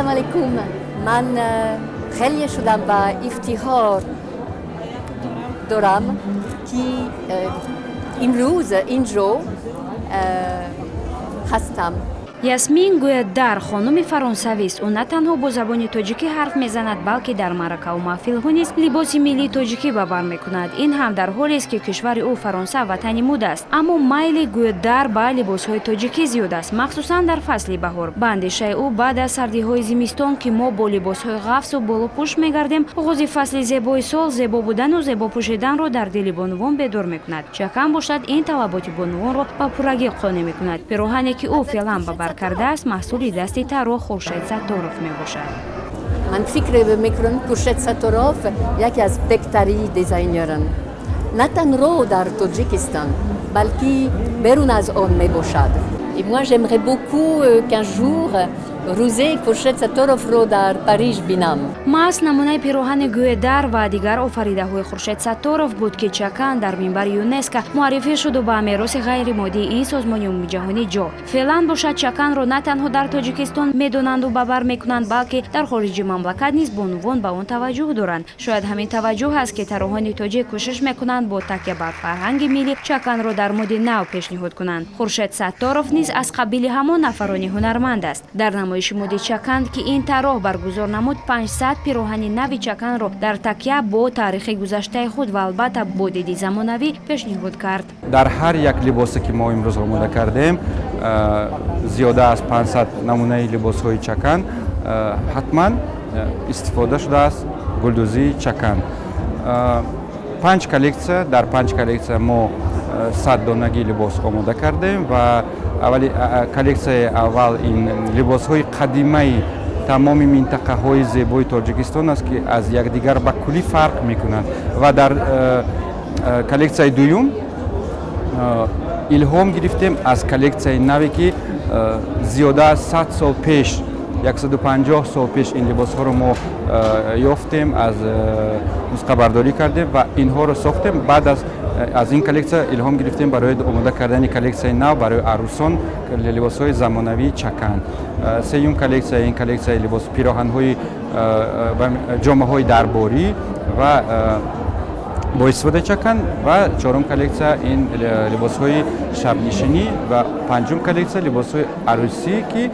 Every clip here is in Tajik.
سلام علیکم. من خیلی شدم و افتخار دارم که امروز اینجا هستم. Ясмин Гуэдар хонуми фаронсавист. Ӯ на танҳо бо забони тоҷикӣ ҳарф мезанад, балки дар маъракаву маҳфилҳо низ либоси миллии тоҷикӣ ба бар мекунад. Ин ҳам дар ҳолест, ки кишвари ӯ, Фаронса, ватани муд аст. Аммо майли Гуэдар ба либосҳои тоҷикӣ зиёд аст, махсусан дар фасли баҳор. Ба андешаи ӯ, баъд аз сардиҳои зимистон, ки мо бо либосҳои ғафсу болопӯш мегардем, оғози фасли зебои сол зебо будану зебо пӯшиданро дар дили бонувон бедор мекунад. Чакан бошад, ин талаботи бонувонро ба пуррагӣ қонеъ мекунад. Пироҳане, ки ӯ феълан ба бар кардааст, маҳсули дасти тарроҳ Хуршед Сатторов мебошад. من فکر میکنم خورشید ستاروف یکی از بهترین designer ان نه تنها در تاجیکستان، بلکه بیرون از آن میباشد. Et moi, j'aimerais beaucoup qu'un jour روزی خورشید ستاروف رو در پاریس بینم. Маҳз намунаи пироҳани Гӯедар ва дигар офаридаҳои Хуршед Сатторов буд, ки чакан дар минбари ЮНЕСКО муаррифӣ шуду ба мероси ғайримоддии ин созмони умумиҷаҳонӣ ҷо. Феълан бошад, чаканро на танҳо дар Тоҷикистон медонанду ба бар мекунанд, балки дар хориҷи мамлакат низ бонувон ба он таваҷҷӯҳ доранд. Шояд ҳамин таваҷҷӯҳ аст, ки тарроҳони тоҷик кӯшиш мекунанд бо такя бар фарҳанги миллӣ чаканро дар муди нав пешниҳод кунанд. Хуршед Сатторов низ аз қабили ҳамон нафарони ҳунарманд аст. Дар намоиши муди чакан, ки ин тарроҳ баргузор намуд, 500 пироҳани нави чаканро дар такя бо таърихи гузаштаи худ ва албатта бо диди замонавӣ пешниҳод кард. Дар ҳар як либосе, ки мо имрӯз омода кардем, зиёда аз 500 намунаи либосҳои чакан, ҳатман истифода шудааст гулдӯзии чакан. Панҷ коллексия, дар панҷ коллексия мо 100 донагӣ либос омода кардем ва аввали коллексияи аввал ин либосҳои қадимаи тамоми минтақаҳои зебои Тоҷикистон аст, ки аз якдигар ба куллӣ фарқ мекунанд, ва дар коллексияи дуюм илҳом гирифтем аз коллексияи наве, ки зиёда аз 100 сол пеш, 150 сол пеш ин либосҳоро мо ёфтем, аз нусхабардорӣ кардем ва инҳоро сохтем. Баъд аз ин коллексия илҳом гирифтем барои омода кардани коллексияи нав барои арӯсон, либосҳои замонавии чакан. Сеюм коллексия ин коллексияи либос, пироҳанҳои, ҷомаҳои дарборӣ ва бо истифодаи чакан, ва чорум коллексия ин либосҳои шабнишинӣ, ва панҷум коллексия либосҳои арӯсӣ, ки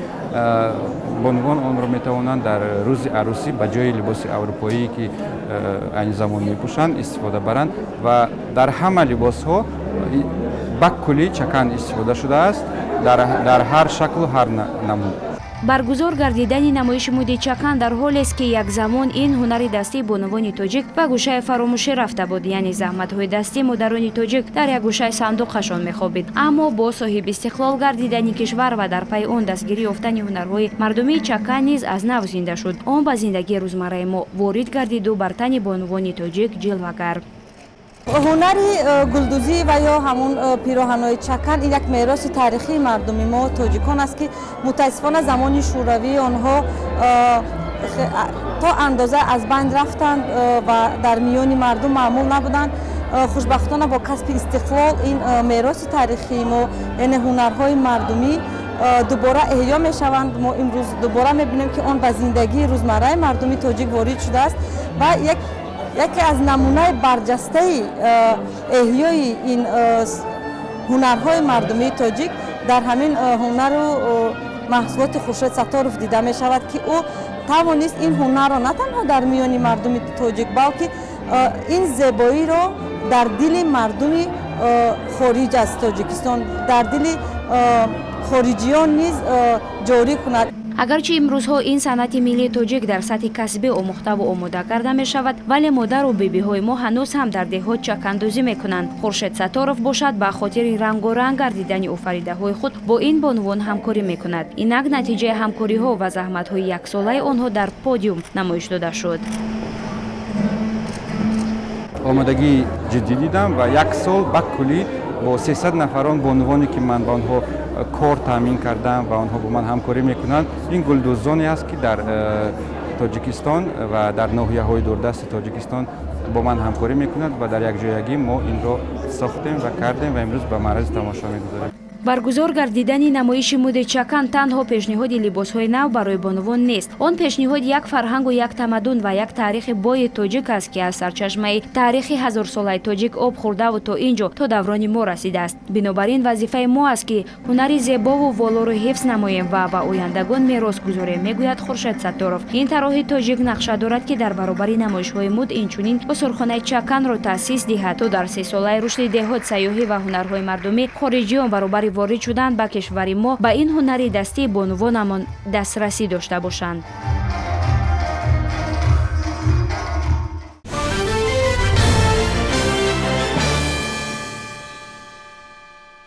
бонувон онро метавонанд дар рӯзи арӯсӣ ба ҷои либоси аврупоӣ, ки айни замон мепӯшанд, истифода баранд. Ва дар ҳама либосҳо ба куллӣ чакан истифода шудааст дар ҳар шаклу ҳар намуд. Баргузор гардидани намоиши муди чакан дар ҳолест, ки як замон ин ҳунари дастии бонувони тоҷик ба гӯшаи фаромӯшӣ рафта буд, яъне заҳматҳои дастии модарони тоҷик дар як гӯшаи сандуқашон мехобид. Аммо бо соҳиби истиқлол гардидани кишвар ва дар пайи он дастгирӣ ёфтани ҳунарҳои мардумии чакан низ аз нав зинда шуд. Он ба зиндагии рӯзмарраи мо ворид гардиду бар тани бонувони тоҷик ҷилвагар. Ҳунари гулдӯзӣ ва ё ҳамун пироҳанҳои чакан ин як мероси таърихии мардуми мо, тоҷикон, аст, ки мутаассифона замони шӯравӣ онҳо то андоза аз байн рафтанд ва дар миёни мардум маъмул набуданд. Хушбахтона, бо касби истиқлол ин мероси таърихии мо, яъне ҳунарҳои мардумӣ, дубора эҳё мешаванд. Мо имрӯз дубора мебинем, ки он ба зиндагии рӯзмарраи мардуми тоҷик ворид шудааст ва яке аз намунаи барҷастаи эҳёи ин ҳунарҳои мардумии тоҷик дар ҳамин ҳунару маҳсулоти Хуршед Сатторов дида мешавад, ки ӯ тавонист ин ҳунарро на танҳо дар миёни мардуми тоҷик, балки ин зебоиро дар дили мардуми хориҷ аз Тоҷикистон, дар дили хориҷиён низ ҷорӣ кунад. Агарчи имрӯзҳо ин санъати миллии тоҷик дар сатҳи касбӣ омӯхтаву омода карда мешавад, вале модару бибиҳои мо ҳанӯз ҳам дар деҳот чакандӯзӣ мекунанд. Хуршед Сатторов бошад, ба хотири рангоранг гардидани офаридаҳои худ бо ин бонувон ҳамкорӣ мекунад. Инак натиҷаи ҳамкориҳо ва заҳматҳои яксолаи онҳо дар подиум намоиш дода шуд. Омодагии ҷиддӣ дидам ва як сол ба куллӣ бо 300 нафарон бонувоне, ки ман ба онҳо кор таъмин кардам ва онҳо бо ман ҳамкорӣ мекунанд. Ин гулдӯзоне аст, ки дар Тоҷикистон ва дар ноҳияҳои дурдасти Тоҷикистон бо ман ҳамкорӣ мекунанд ва дар якҷоягӣ мо инро сохтем ва кардем ва имрӯз ба маърази тамошо мегузорем. Баргузор гардидани намоиши мӯди Чакан танҳо пешниҳоди либосҳои нав барои бонувон нест. Он пешниҳоди як фарҳангу як тамаддун ва як таърихи бои тоҷик аст, ки аз сарчашмаи таърихи ҳазорсолаи тоҷик об хӯрдаву то ин ҷо, то даврони мо расидааст. Бинобар ин вазифаи мо аст, ки ҳунари зебову волоро ҳифз намоем ва ба ояндагон мерос гузорем, мегӯяд Хуршед Сатторов. Ин тарроҳи тоҷик нақша дорад, ки дар баробари намоишҳои мӯд инчунин осорхонаи Чаканро таъсис диҳад, то дар сесолаи рушди деҳот, сайёҳӣ ва ҳунарҳои мардумӣ хориҷиён баробари ворид шудан ба кишвари мо ба ин ҳунари дастии бонувонамон дастрасӣ дошта бошанд.